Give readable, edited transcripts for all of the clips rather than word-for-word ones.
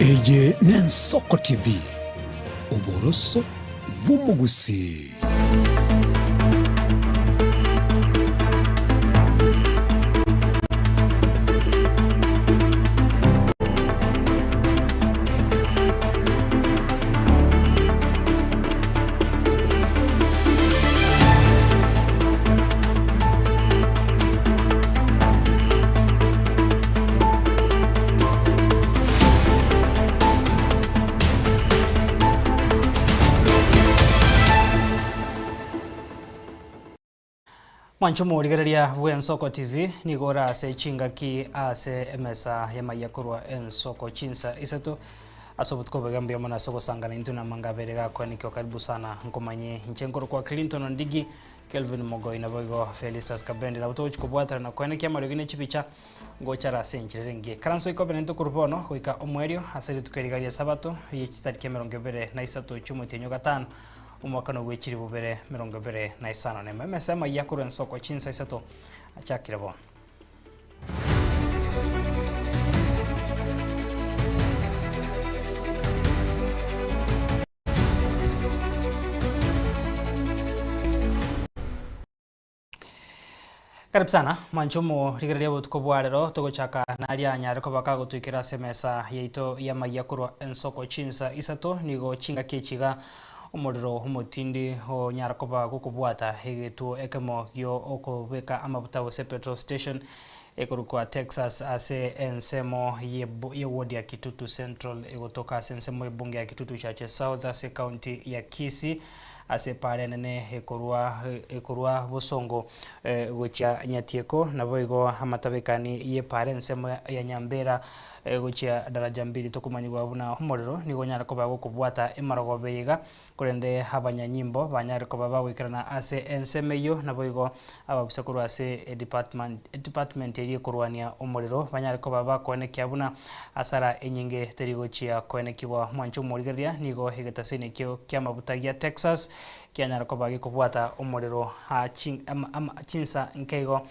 Eye n'Ensoko TV, oboroso bw'omogusii. Mwancho morigereria bw'Ensoko TV nigo ore ase chingaki ase emesa y'amaiya korwa Ensoko chinsa isato ase obotuko bwega mbuya mono ase ogosangana intwe na amanga abere gakwanekio karibu sana nkomanye inche nkoro kwa Clinton Ondigi Kelvin Mogoi naboigo Felistus Kabendi nabo togochi kobwatana na kwenekia amariogi na chibicha ngochara ase enchera ere karanso ikobe nento korwa bono goika omwerio ase rituko eriga ria sabato rie chitariki emerongo ebere na isato chi'omotienyi o gatano omwaka nogwechiri bubere 25 nema emesa amaiya korwa Ensoko chinsa isato achakire bono. Karibu sana mwanchomo rigereria botuko bwa rero togochaka naria anyare koba kagotwikera ase emesa yaito y'amaiya korwa Ensoko chinsa isato nigo chingaki echiga omorero omotindi onyara koba gokobwata egetuo ekemo gio okobeka amabuta gose petrol station ekorokwa Texas ase ensemo ye ward ya Kitutu Central egotoka ase ensemo ebunge ya Kitutu Chache South ase county ya Kisii ase pare nene ekorwa Bosongo gochia Nyatieko naboigo amatabekani ye pare ensemo ya Nyambera gochia daraja mbili tokumanyigwa buna omorero nigo nyara koba gokobwata emarogobe iga korende abanyanyimbo banyare koba bagwikerana ase ensemo eyo naboigo ababusa korwa ase department eri ekorwania omorero banyare koba bakoenekia buna asara enyinge teri gochia koenekigwa. Mwancho omorigereria nigo egetasini ekio kia amabuta gia Texas kianyara koba gikobwata omorero chinsa nkeigo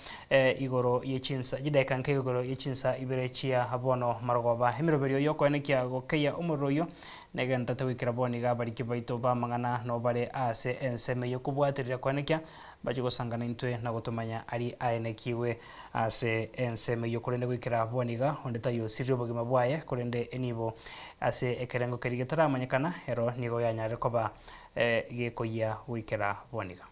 igoro ye chinsa jideka nkeigo igoro ye chinsa ibere chia bono marogoba emiroberio yokoenekia gokeia omorero oyo negenderete goikera bono iga abariki baito bamang'ana nobare ase ensemo yokobwaterera koenekia bachi gosangana intwe na gotomanya ari aenekiwe ase ensemo yokorende goikera bono iga onde tayosirie obogima bwaye korende enibo ase ekerengo keri getaramanyekana ero nigo yanyare koba gekoyia goikera bono iga.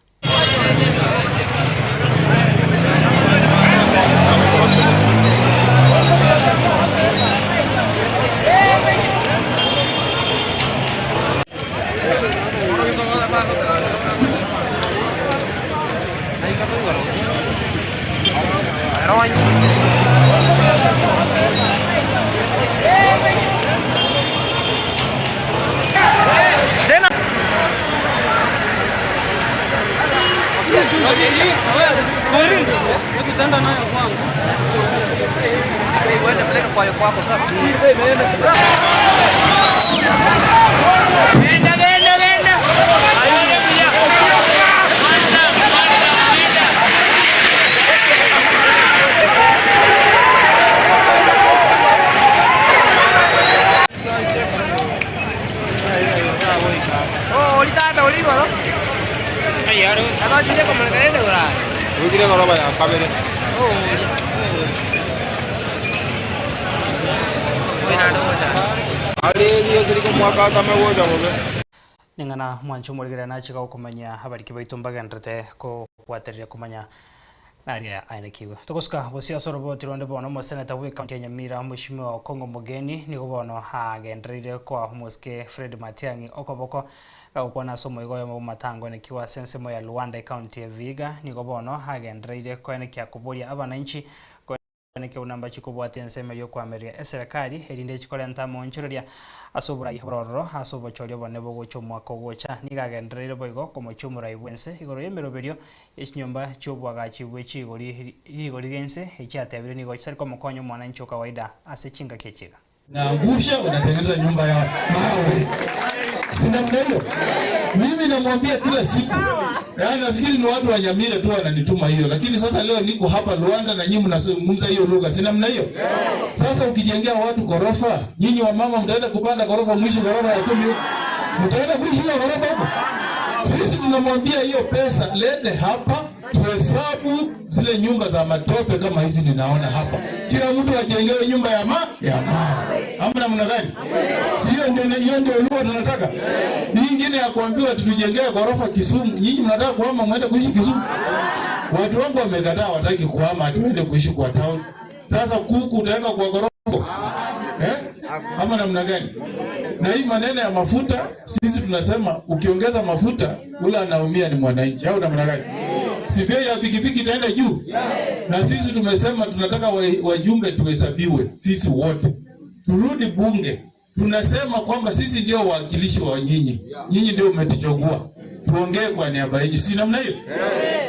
Ning'ana mwancho omorigereria nachika gokomanya abariki baito mbagenderete kobwaterera komanya naria aenekiwe. Togosuka bosi ase oroboti ronde bono omoseneta bwa ekaunti ya Nyamira Mheshimiwa Okong'o Mogeni nigo bono agendereire koa omosike Fred Matiang'i okoboko gagokwana ase omoigo oyomo bw'amatango aenekiwe ase ensemo ya Luanda ekaunti ya Vihiga nigo bono agendereire koenekia koboria abananchi koenekia buna mbachi kobwatia ensemo eria okwamereria eserekari erinde chikorenta amoonchoreria ase oborai obororo ase obochoria obonene bogocha omwaka ogocha. Nigo agendereire boigo komochia omorai bwense igoro y'emeroberio y'echinyomba chi'obwagachi bwe chigori rigori riense echiatebire nigo chitari komokonya omwananchi o kawaida ase chingaki echiga. Naangusha unatengeneza nyumba ya mawe, si namna hiyo? Mimi namwambia kila siku. Yaani nafikiri ni watu wa Nyamira tu wananituma hiyo, lakini sasa leo niko hapa Luanda na nyinyi mnazungumza hiyo lugha, si namna hiyo? Sasa ukijengea watu ghorofa, nyinyi wa mama mtaenda kupanda ghorofa, mwisho ghorofa ya 10 huko. Mtaenda kuishi hiyo ghorofa huko? Sisi tunamwambia hiyo pesa lete hapa, tuhesabu zile nyumba za matope kama hizi ninaona hapa. Kila mtu ajengewe nyumba ya mawe. Ama namna gani? Si hiyo ndio lugha tunataka. Nyingine ya kuambiwa tutujengee ghorofa Kisumu. Nyinyi mnataka kuhama muende kuishi Kisumu? Watu wangu wamekataa, wataki kuhama ati waende kuishi kwa town. Sasa kuku utaweka kwa ghorofa? Ama namna gani? Na hii maneno ya mafuta, sisi tunasema ukiongeza mafuta ule anaumia ni mwananchi, au namna gani? Si bei ya pikipiki itaenda juu? Na sisi tumesema tunataka wajumbe tuhesabiwe sisi wote. Turudi bunge. Tunasema kwamba sisi ndio wawakilishi wa nyinyi. Nyinyi ndio mmetuchagua. Tuongee kwa niaba yenu, si namna hiyo?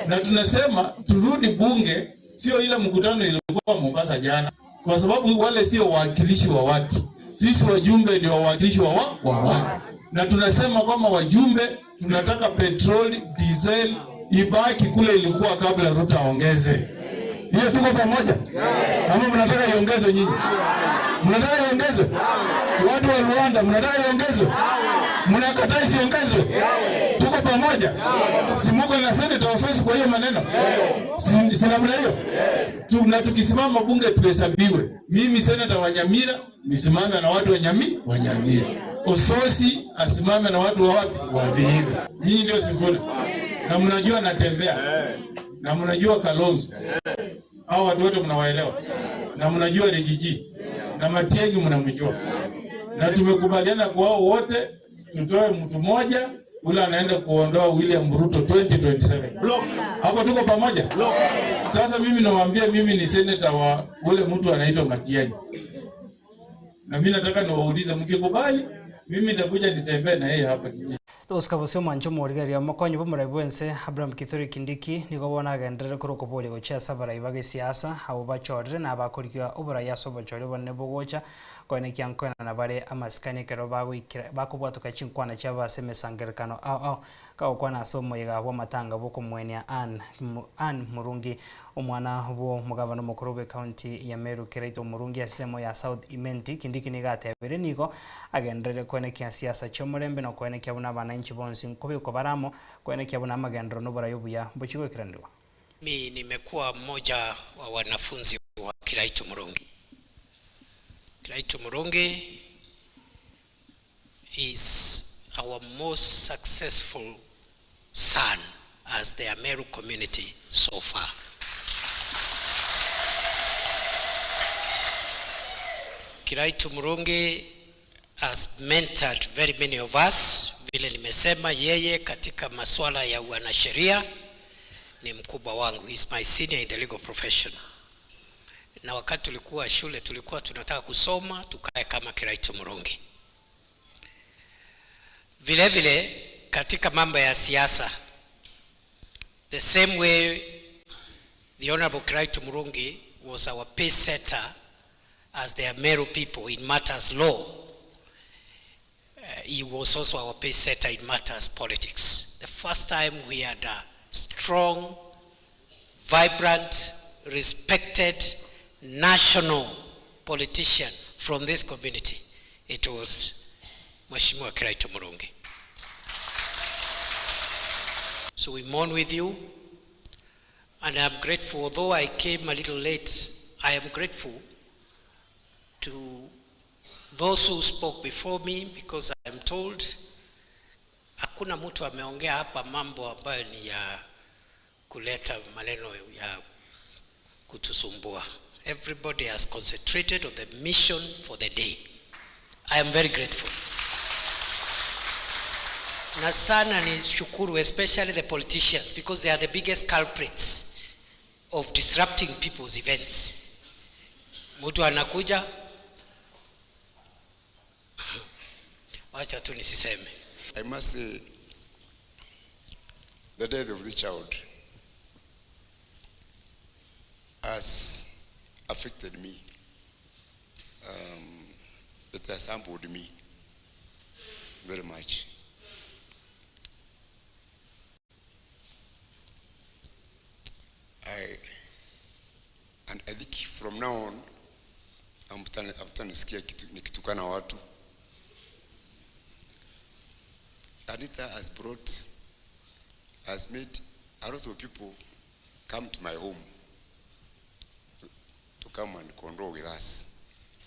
Na tunasema turudi bunge, sio ile mkutano ilikuwa Mombasa jana, kwa sababu wale sio wawakilishi wa watu. Sisi wajumbe ndio wawakilishi wa watu. Na tunasema kwamba wajumbe tunataka petroli, diesel ibaki kule ilikuwa kabla Ruto aongeze. Hiyo tuko pamoja? Ama mnataka iongezwe nyinyi? Mnataka iongezwe? Watu wa Rwanda mnataka iongezwe? Mnakataa isiongezwe? Tuko pamoja? Si muko na senator office kwa hiyo maneno? Si namna hiyo? Na tukisimama bunge tuhesabiwe. Mimi senator wa Nyamira nisimame na watu wa Nyamira. Ososi asimame na watu wa wapi? Wa Vihiga. Nyinyi ndio Sifuna. Na mnajua natembea. Na mnajua Kalonzo. Hao watu wote mnawaelewa. Na mnajua Rigiji. Na Matiang'i mnamjua. Na tumekubaliana kwa wao wote tutoe mtu mmoja ule anaenda kuondoa William Ruto 2027. Hapo tuko pamoja? Sasa mimi nawaambia, mimi ni senator wa ule mtu anaitwa Matiang'i. Na mimi nataka niwaulize, mkikubali mimi nitakuja nitembee na yeye hapa kijiji. Toskabosio mancho morigeria mokonyo bomuraibwense Abraham Kithure Kindiki nigo bona agenderere korokobori gochia sabara ibage siasa abo bachorere na abakorikiwa oboraya ase obochori bonene bogocha koenekia nkoena na bare amasikani ekero bagoikera bakobwatoka chinkwana chia ase emesangerekano ao ao kagokwana ase omoyega bwa amatanga bokomwenia Ann Murungi omwana bwo omogavana omokoro bwe county ya Meru Kiraito Murungi asemo ya South Imenti. Kindiki nigo atebire nigo agenderere koenekia siasa chia omorembe na koenekia buna abananchi bonsi nkobiko baramo koenekia buna amagendero noborayo buya mbochigoikiranirwa. Mimi nimekuwa mmoja wa wanafunzi wa Kiraito Murungi. Kiraito Murungi is our most successful son as the Ameru community so far. Kiraito Murungi has mentored very many of us. Vile nimesema, yeye katika masuala ya wanasheria ni mkubwa wangu. He is my senior in the legal profession. Na wakati tulikuwa shule tulikuwa tunataka kusoma tukae kama Kiraito Murungi. Vile vile katika mambo ya siasa, the same way the Honorable Kiraito Murungi was our pace setter as the Ameru people in matters law, he was also our pace setter in matters politics. The first time we had a strong, vibrant, respected national politician from this community, it was Mheshimiwa Kiraito Murungi. So we mourn with you, and I'm grateful, although I came a little late, I am grateful to those who spoke before me, because I am told hakuna mtu ameongea hapa mambo ambayo ni ya kuleta maneno ya kutusumbua. Everybody has concentrated on the mission for the day. I am very grateful. Na sana ni shukuru especially the politicians, because they are the biggest culprits of disrupting people's events. Mtu anakuja, wacha tu nisiseme. I must say, the death of the child has affected me. It has humbled me very much. And I think from now on hamtanisikia nikitukana watu. Anita has made a lot of people come to my home to come and condole with us.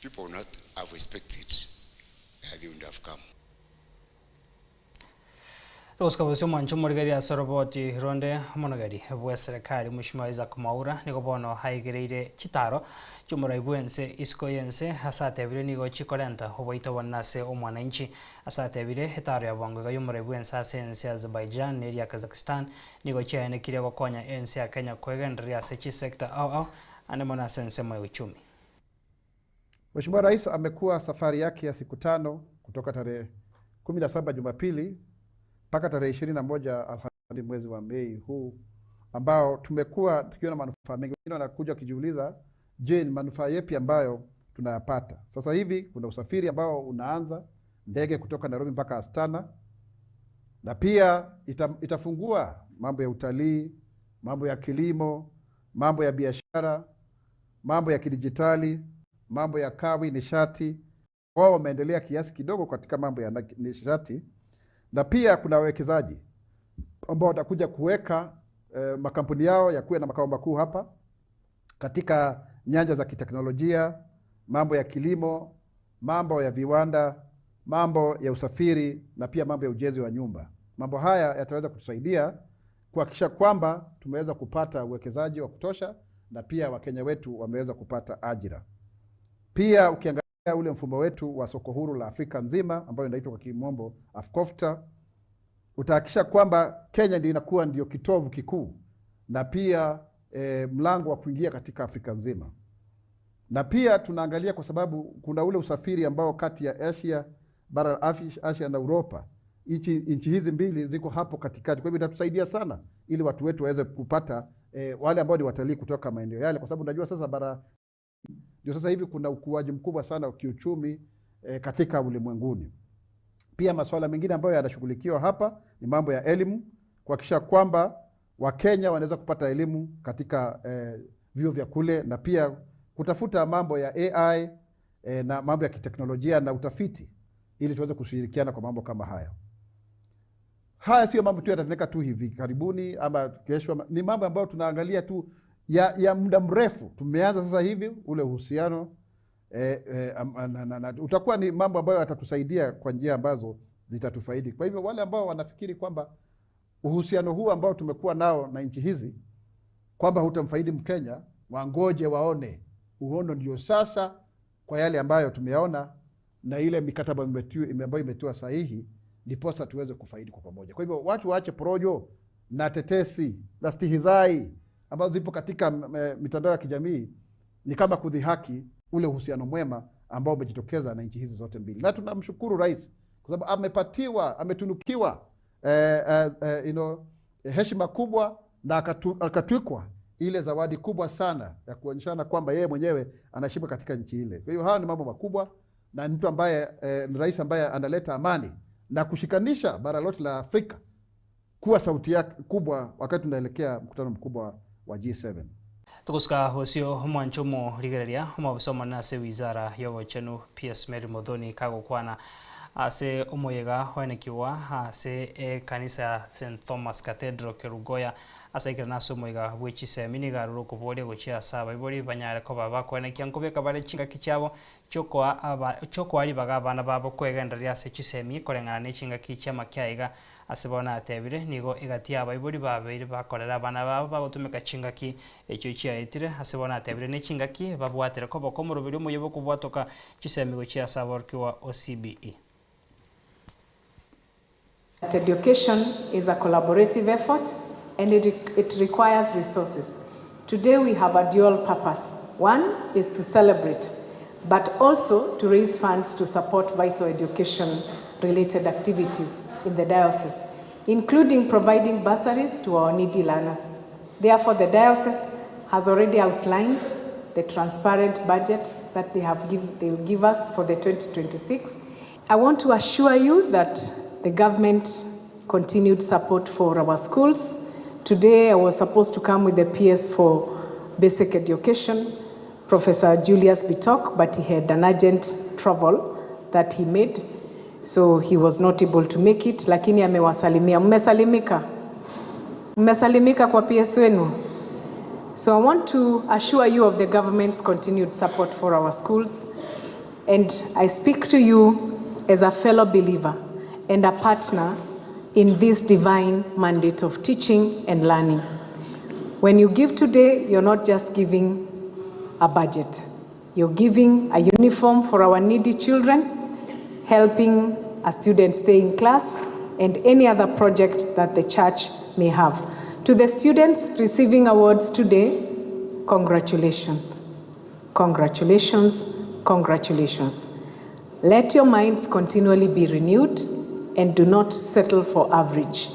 People would not have expected that they would have come. Toskabosio mwancho morigari asoroboti ronde monogari bwa serikali Mheshimiwa Isaac Mwaura nigo bono haigereire chitaro chumura ibwense isiko yense asatebire nigo chikorenta oboito bonase omwananchi asatebire etaro ya bongo yumura ibwense ase ense Azerbaijan neri ya Kazakhstan nigo chiaenekire gokonya ense ya Kenya kwegenderea ase chisector au ane monase ense mwa uchumi. Mheshimiwa Rais amekuwa safari yake ya siku 5 kutoka tarehe 17 Jumapili mpaka tarehe 21 Alhamisi mwezi wa Mei huu, ambao tumekuwa tukiona manufaa mengi. Wengine wanakuja kujiuliza, je, ni manufaa yapi ambayo tunayapata? Sasa hivi kuna usafiri ambao unaanza, ndege kutoka Nairobi mpaka Astana, na pia itafungua mambo ya utalii, mambo ya kilimo, mambo ya biashara, mambo ya kidijitali, mambo ya kawi, nishati. Wao wameendelea kiasi kidogo katika mambo ya nishati, na pia kuna wawekezaji ambao watakuja kuweka makampuni yao yakuwe na makao makuu hapa katika nyanja za kiteknolojia, mambo ya kilimo, mambo ya viwanda, mambo ya usafiri na pia mambo ya ujenzi wa nyumba. Mambo haya yataweza kutusaidia kuhakikisha kwamba tumeweza kupata uwekezaji wa kutosha na pia Wakenya wetu wameweza kupata ajira. Pia ukiangalia ule mfumo wetu wa soko huru la Afrika nzima ambayo inaitwa kwa kimombo AfCFTA, utahakikisha kwamba Kenya ndio inakuwa ndio kitovu kikuu na pia mlango wa kuingia katika Afrika nzima. Na pia tunaangalia kwa sababu kuna ule usafiri ambao kati ya Asia, bara Asia na Europa, nchi hizi mbili ziko hapo katikati. Kwa hivyo itatusaidia sana ili watu wetu waweze kupata wale ambao ni watalii kutoka maeneo yale, kwa sababu unajua sasa bara ndio sasa hivi kuna ukuaji mkubwa sana wa kiuchumi katika ulimwenguni. Pia masuala mengine ambayo yanashughulikiwa hapa ni mambo ya elimu, kuhakikisha kwamba Wakenya wanaweza kupata elimu katika vyuo vya kule, na pia kutafuta mambo ya AI na mambo ya kiteknolojia na utafiti ili tuweze kushirikiana kwa mambo kama haya. Haya sio mambo tu yatatendeka tu hivi karibuni ama kesho, ni mambo ambayo tunaangalia tu ya muda mrefu. Tumeanza sasa hivi ule uhusiano utakuwa ni mambo ambayo yatatusaidia kwa njia ambazo zitatufaidi. Kwa hivyo wale ambao wanafikiri kwamba uhusiano huu ambao tumekuwa nao na nchi hizi kwamba hutamfaidi Mkenya, wangoje waone. Uhono ndio sasa kwa yale ambayo tumeona na ile mikataba ambayo imetiwa sahihi, ndiposa tuweze kufaidi kwa pamoja. Kwa hivyo watu waache porojo na tetesi na stihizai ambazo zipo katika mitandao ya kijamii, ni kama kudhihaki ule uhusiano mwema ambao umejitokeza na nchi hizi zote mbili. Na tunamshukuru Rais kwa sababu ametunukiwa heshima kubwa na akatwikwa ile zawadi kubwa sana ya kuonyeshana kwamba yeye mwenyewe anaheshimiwa katika nchi ile. Kwa hiyo haya ni mambo makubwa, na mtu ambaye ni rais ambaye analeta amani na kushikanisha bara lote la Afrika kuwa sauti yake kubwa wakati tunaelekea mkutano mkubwa wa G7. Tukuska hosio mwanchomo rigereria mabisoma nase wizara yobochenu PS Mary Muthoni kagokwana ase omoyega wenekiwa ase kanisa St Thomas Cathedral Kerugoya ase ikira nase omoyega bwechisemi nigaruro koboria gochia saba ibori banyare ko baba kwenekia nkobeka bare chingaki chiabo chokoa ribaga abana babo kwegendereria ase chisemi koreng'ana na chingaki chiamakiaiga ase bona atebire nigo egati abaibori babeire bakorera abana babo bagotumeka chingaki ekyo chiaetire ase bona atebire ne chingaki babwatire koboko omoroberi omoyebo kobwatoka chisemi gochia ase aborokigwa OCBE. Education is a collaborative effort and it requires resources. Today we have a dual purpose. One is to celebrate, but also to raise funds to support vital education-related activities in the diocese, including providing bursaries to our needy learners. Therefore, the diocese has already outlined the transparent budget that they will give us for the 2026. I want to assure you that the government continued support for our schools, Today I was supposed to come with the PS for Basic Education, Professor Julius Bitok, but he had an urgent travel that he made, so he was not able to make it, lakini amewasalimia. Mmesalimika? Mmesalimika kwa PS wenu? So I want to assure you of the government's continued support for our schools. And I speak to you as a fellow believer and a partner in this divine mandate of teaching and learning. When you give today, you're not just giving a budget. You're giving a uniform for our needy children, helping a student stay in class, and any other project that the church may have. To the students receiving awards today, congratulations. Congratulations, congratulations. Let your minds continually be renewed and do not settle for average.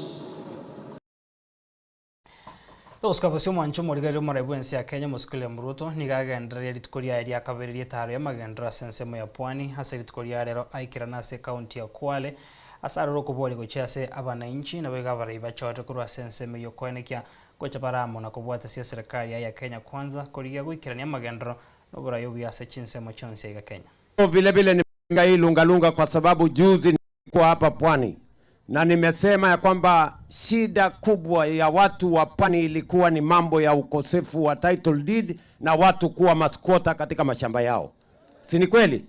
Togosuka omwancho omorigereria omorai bwa ensi ya Kenya Mosike William Ruto nigo agendereria rituko riaye ria kabere rietaro ya magendero ase ensemo ya Pwani ase rituko ria rero aikerana ase ekaunti ya Kwale ase aroro okobori gochia ase abananchi nabo iga abarai bachorete korwa ase ensemo eywo koenekia gocha baramo na kobwata ase eserikali ya Kenya Kwanza korigia goikerania amagendero na oborai obuya ase chinsemo chionsi iga Kenya. Vile vile nimepinga hii lungalunga kwa sababu juzi nilikuwa hapa Pwani na nimesema ya kwamba shida kubwa ya watu wa Pwani ilikuwa ni mambo ya ukosefu wa title deed na watu kuwa masquota katika mashamba yao. Si ni kweli?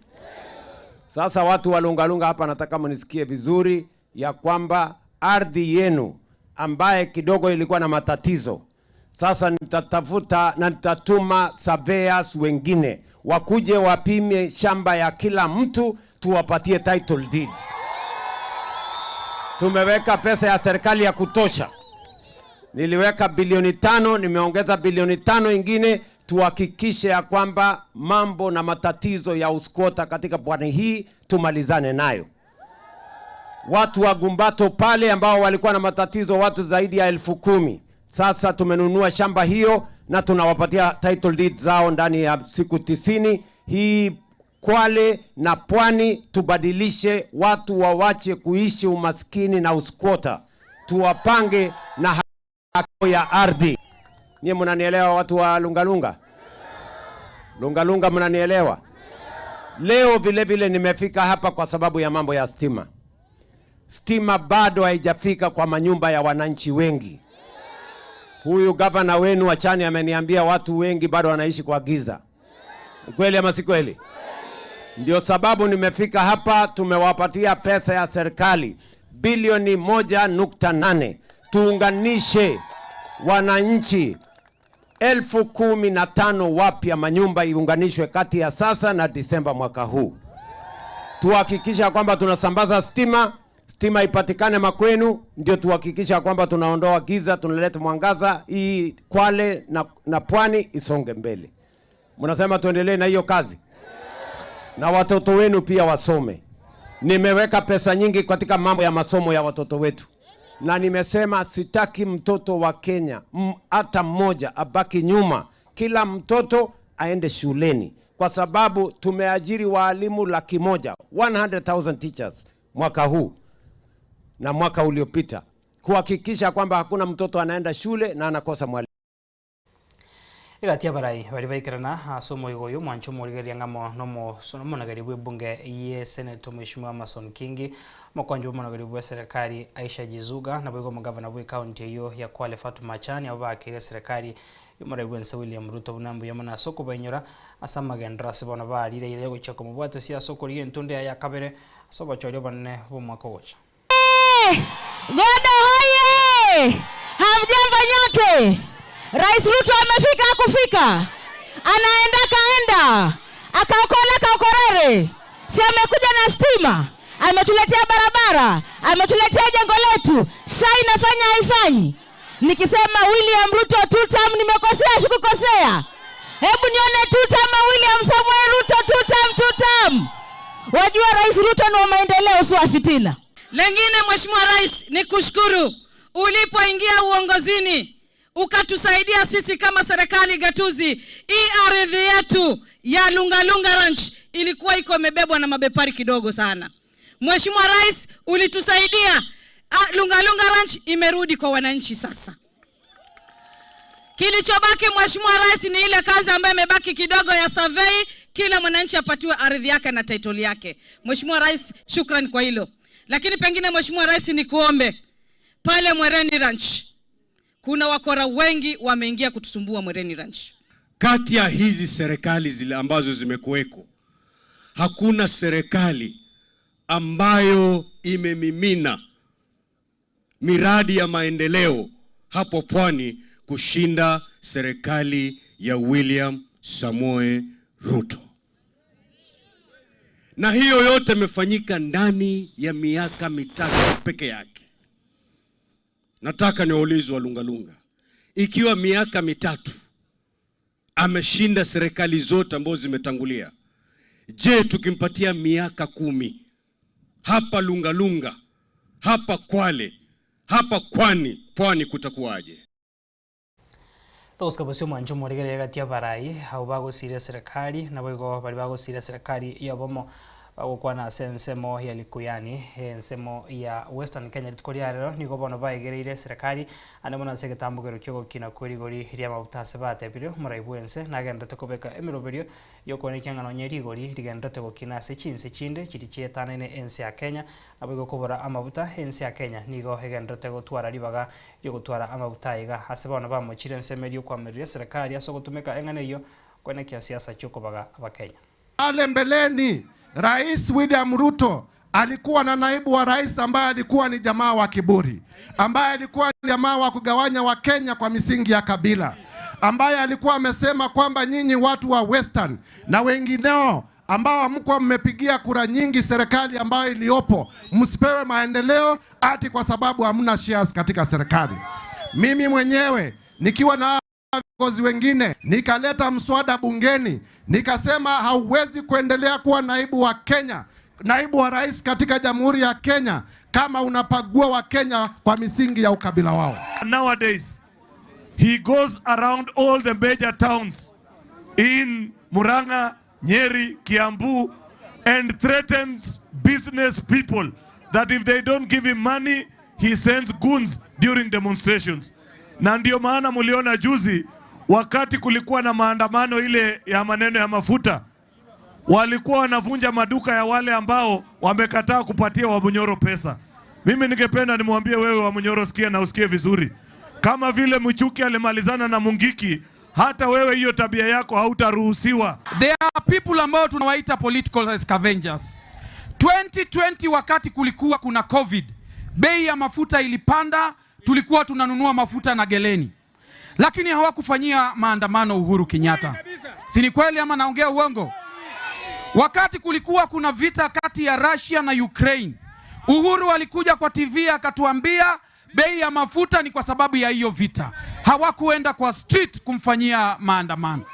Sasa watu wa lungalunga hapa nataka mnisikie vizuri ya kwamba ardhi yenu ambaye kidogo ilikuwa na matatizo, sasa nitatafuta na nitatuma surveyors wengine wakuje wapime shamba ya kila mtu tuwapatie title deeds. Tumeweka pesa ya serikali ya kutosha. Niliweka bilioni 5, nimeongeza bilioni 5 ingine tuhakikishe ya kwamba mambo na matatizo ya usquota katika pwani hii tumalizane nayo. Watu wa Gumbato pale ambao walikuwa na matatizo watu zaidi ya 10,000. Sasa tumenunua shamba hiyo na tunawapatia title deed zao ndani ya siku 90. Hii Kwale na Pwani tubadilishe, watu wawache kuishi umaskini na usquota. Tuwapange na haki ya ardhi. Nyie mnanielewa watu wa Lungalunga? Lungalunga mnanielewa? Leo vile vile nimefika hapa kwa sababu ya mambo ya stima. Stima bado haijafika kwa manyumba ya wananchi wengi. Huyu gavana wenu wa Chani ameniambia watu wengi bado wanaishi kwa giza. Ni kweli ama si kweli? Ndio sababu nimefika hapa. Tumewapatia pesa ya serikali bilioni 1.8 tuunganishe wananchi 15,000 wapya, manyumba iunganishwe kati ya sasa na Disemba mwaka huu. Tuhakikisha kwamba tunasambaza stima, stima ipatikane makwenu, ndio tuhakikisha kwamba tunaondoa giza, tunaleta mwangaza, hii Kwale na Pwani isonge mbele. Mnasema tuendelee na hiyo kazi? Na watoto wenu pia wasome. Nimeweka pesa nyingi katika mambo ya masomo ya watoto wetu. Na nimesema sitaki mtoto wa Kenya hata mmoja abaki nyuma. Kila mtoto aende shuleni. Kwa sababu tumeajiri walimu 100,000, 100,000 teachers mwaka huu na mwaka uliopita, kuhakikisha kwamba hakuna mtoto anaenda shule na anakosa mwalimu. Igatia barai bari baikerana ase omoigo oyo mwancho omorigereria ng'amo nomonogeri bwa ebunge ye Senator Mheshimiwa Amason Kingi, omokonyi bwa omonogeri bwa serikali Aisha Jizuga, nabo igo omogavana bwa ekaunti eyo ya Kwale Fatuma Achani, abo bakeire serikali y'omorai bwa ense William Ruto buna mbuya mono ase okobainyora ase amagendero ase bono barire ire gochia komobwata ase okorigia entunde yaye ya kabere ase obochori obonene bwa omwaka ogocha. Godo hoye! Hamjambo nyote? Rais Ruto amefika kufika. Anaenda kaenda. Akaokola kaokorere. Si amekuja na stima. Ametuletea barabara. Ametuletea jengo letu. SHA inafanya haifanyi. Nikisema William Ruto two term nimekosea sikukosea? Hebu nione two term William Samoei Ruto two term, two term. Wajua Rais Ruto ni wa maendeleo si wa fitina. Lengine Mheshimiwa Rais ni kushukuru ulipoingia uongozini ukatusaidia sisi kama serikali gatuzi. Hii ardhi yetu ya Lungalunga Ranch ilikuwa iko imebebwa na mabepari kidogo sana. Mheshimiwa Rais ulitusaidia, Lungalunga Ranch imerudi kwa wananchi sasa. Kilichobaki Mheshimiwa Rais ni ile kazi ambayo imebaki kidogo ya survey, kila mwananchi apatiwe ardhi yake na title yake. Mheshimiwa Rais, shukrani kwa hilo. Lakini pengine Mheshimiwa Rais nikuombe, pale Mwereni Ranch kuna wakora wengi wameingia kutusumbua Mwereni Ranch. Kati ya hizi serikali zile ambazo zimekuweko, hakuna serikali ambayo imemimina miradi ya maendeleo hapo pwani kushinda serikali ya William Samoei Ruto. Na hiyo yote imefanyika ndani ya miaka 3 peke yake. Nataka niwaulize wa Lungalunga, ikiwa miaka 3 ameshinda serikali zote ambazo zimetangulia, je, tukimpatia miaka 10 hapa Lungalunga, hapa Kwale, hapa Pwani kutakuwaje? Toska bosio mwancho morigereria gati abarai abo bagosire serikali nabo igo bari bagosire serikali yabomo bagokwana ase ensemo ya Likuyani, ensemo ya Western Kenya rituko ria rero nigo bono baigereire serikali ande mono ase egetambokero kia ogokina kwa rigori ria maguta ase batebire omorai bwa ense nagenderete kobeka emeroberio yokonekia ng'a nonye rigori rigenderete gokina ase chinse chinde chiri chietanaine ense ya Kenya nabo igo kobora amaguta ense ya Kenya nigo egenderete gotwara ribaga riogotwara amaguta iga ase bono bamochire ensemo eria okwamereria serikali ase ogotumeka eng'ana eywo konekia siasa chiokobaga abakenya. Pale mbeleni Rais William Ruto alikuwa na naibu wa rais ambaye alikuwa ni jamaa wa kiburi, ambaye alikuwa ni jamaa wa kugawanya wa Kenya kwa misingi ya kabila, ambaye alikuwa amesema kwamba nyinyi watu wa Western na wengineo ambao hamkuwa mmepigia kura nyingi serikali ambayo iliyopo, msipewe maendeleo ati kwa sababu hamna shares katika serikali. Mimi mwenyewe nikiwa na viongozi wengine nikaleta mswada bungeni, nikasema hauwezi kuendelea kuwa naibu wa Kenya, naibu wa rais katika Jamhuri ya Kenya kama unapagua wa Kenya kwa misingi ya ukabila wao. Nowadays he goes around all the major towns in Murang'a, Nyeri, Kiambu and threatens business people that if they don't give him money he sends goons during demonstrations. Na ndio maana muliona juzi wakati kulikuwa na maandamano ile ya maneno ya mafuta, walikuwa wanavunja maduka ya wale ambao wamekataa kupatia Wamunyoro pesa. Mimi ningependa nimwambie wewe Wamunyoro, sikia na usikie vizuri. Kama vile Mchuki alimalizana na Mungiki, hata wewe hiyo tabia yako hautaruhusiwa. There are people ambao tunawaita political scavengers. 2020 wakati kulikuwa kuna COVID, bei ya mafuta ilipanda, tulikuwa tunanunua mafuta na geleni. Lakini hawakufanyia maandamano Uhuru Kenyatta. Si ni kweli ama naongea uongo? Wakati kulikuwa kuna vita kati ya Russia na Ukraine, Uhuru alikuja kwa TV akatuambia bei ya mafuta ni kwa sababu ya hiyo vita. Hawakuenda kwa street kumfanyia maandamano.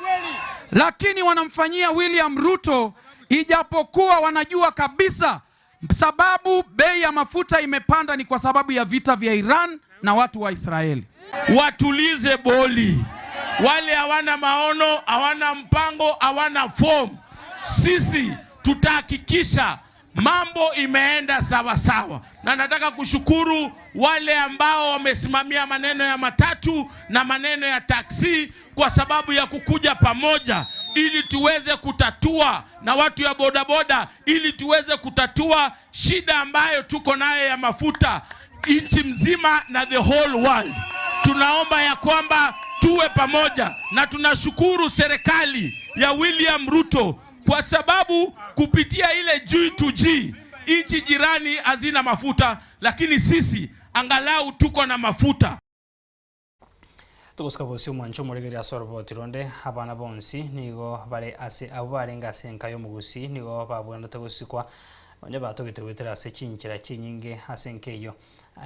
Lakini wanamfanyia William Ruto, ijapokuwa wanajua kabisa sababu bei ya mafuta imepanda ni kwa sababu ya vita vya Iran na watu wa Israeli. Watulize boli. Wale hawana maono, hawana mpango, hawana form. Sisi tutahakikisha mambo imeenda sawa sawa. Na nataka kushukuru wale ambao wamesimamia maneno ya matatu na maneno ya taksi kwa sababu ya kukuja pamoja ili tuweze kutatua, na watu ya bodaboda ili tuweze kutatua shida ambayo tuko nayo ya mafuta nchi mzima na the whole world. Tunaomba ya kwamba tuwe pamoja, na tunashukuru serikali ya William Ruto kwa sababu kupitia ile G2G nchi jirani hazina mafuta, lakini sisi angalau tuko na mafuta. Tuguska bosio mwancho muregeria soroboti ronde abana bonsi nigo bare ase abo barenga ase enka y'omugusi nigo babwendete gosikwa onye batogete gwetera ase chinchera chinyinge ase enka eyo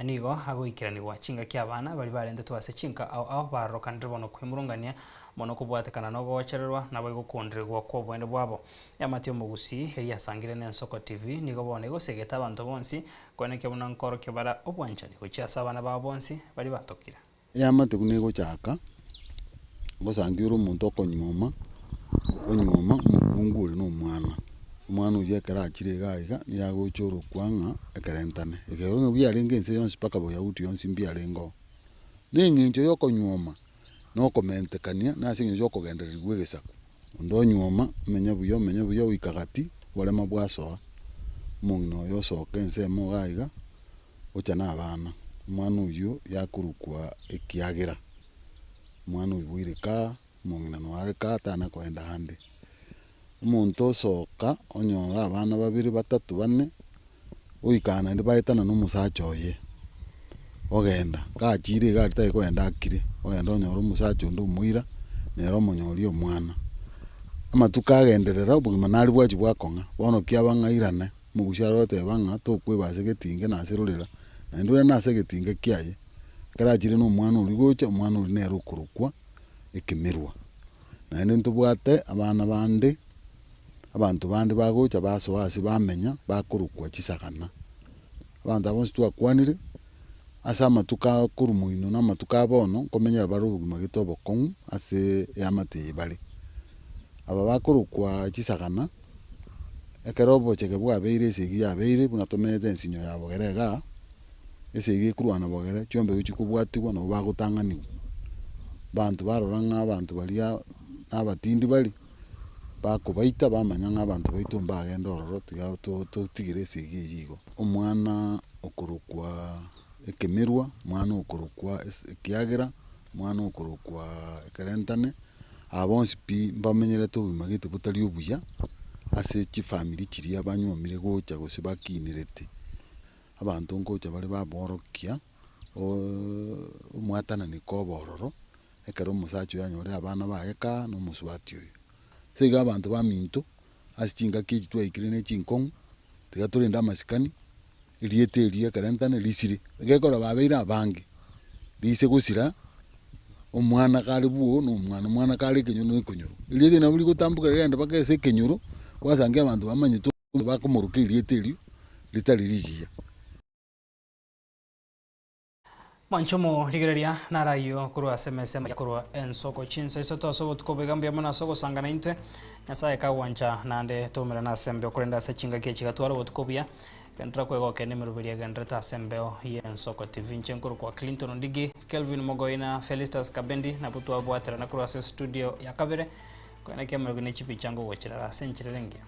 nigo agoikeranigwa chinga kia abana bari barendetwe ase chinka ao ao barokanire bono kwemurungania mono kobwatekana nogochererwa nabo igokondererwa kwa obwende bwabo yamati omugusi eri asangire na Ensoko TV nigo bono egosegeta abanto bonsi kweneke buna nkorokia bara obwanchani gochia ase abana babo bonsi bari batokire. Yamate kunego chaka gosangira omonto okonyoma onyoma omokungure na omwana omwana oyio ekero achire iga iga nigo agocha orokwa ng'a ekerentane ekero biarenge ense yonsi mpaka boyahudi yonsi mbiarenge oo. Na eng'encho ya okonyoma Na okomentekania na ase eng'encho okogendererigwa egesaku. Onde onyuoma, omenya buya omenya buya oika gati, oborema bwasoa, omong'ina oyo osoka ensemo iga iga, ocha na abana. Omwana oywo yakorokwa ekiagera, omwana oiboire kaa, omong'ina noare kaa tana koenda ande. Omonto osoka onyora abana babere batato bane, oikana naende baetana na omosacha oye, ogenda gachire iga aria tari koenda akire, ogenda onyora omosacha onde omoira, nere omonyoria omwana. Amatuko agenderera obogima nari bwachia bwakong'a, bono kiaba ng'airane, omogusia aroteba ng'a tokweba ase egetinge na ase rorera, naende ore nase egetinge kiaye, ekero achire na omwana oria gocha, omwana oria nere okorokwa ekemerwa. Naende ntobwate abana bande, abanto bande bagocha basoa ase bamenya, bakorokwa chisagana. Abanto aba bonsi twakwanire, ase amatuko akorwa moino na amatuko a bono, nkomenyera bare obogima gete obokong'u ase eamate eye bare. Aba bakorokwa chisagana, ekero obocheke bwabeire esegi yabeire, buna tomenyete ensinyo ya bogere igaa, esegi ekorwana bogere, chiombe chikobwatiwa nabo bagotang'aniwa. Abanto barora ng'a abanto baria na abatindi bari, bakobaita bamanya ng'a abanto baito mbagende ororo tiga totigere esegi eywo igo. Omwana okorokwa ekemerwa, omwana okorokwa ekiagera, omwana okorokwa ekerentane, aba bonsi pi mbamenyerete obogima gete botari obuya, ase chifamiri chiria banyuomire gocha gose bakinirete. Abanto nkocha bare baborokia, omwatananiko obororo, ekero omosacha oyo anyorire abana baye kaa na omosubati oyo. Ase iga abanto baminto, ase chingaki echi twaikire na echinkong'u, tiga torende amasikani, erieta eria ekerentane risire. Egekora babeire abange, rise gosira, omwana kare bwo na omwana, omwana kare ekenyoro na ekenyoro. Erieta nabo rigotamboka rigende mpaka ase ekenyoro, gwasangia abanto bamanyete bakomoroka erieta erio, ritari rigiya. Mwanchomo rigereria narayo korwa ase emesa ya korwa ensoko chinsa isato ase obotuko boiga mbuya mono ase ogosangana intwe. Nyasaye kagwancha naende toumerane ase embeo korende ase chingaki echi gatware obotuko buya. Genderera kwegokia na emeroberi egendererete ase embeo ya Ensoko TV. Inche nkorokwa Clinton Ondigi, Kelvin Mogoi na Felistus Kabendi nabwo twabwaterana korwa ase estudio ya kabere. Koenekia amariogi ne chipicha ngogocherera ase enchera ere engiya.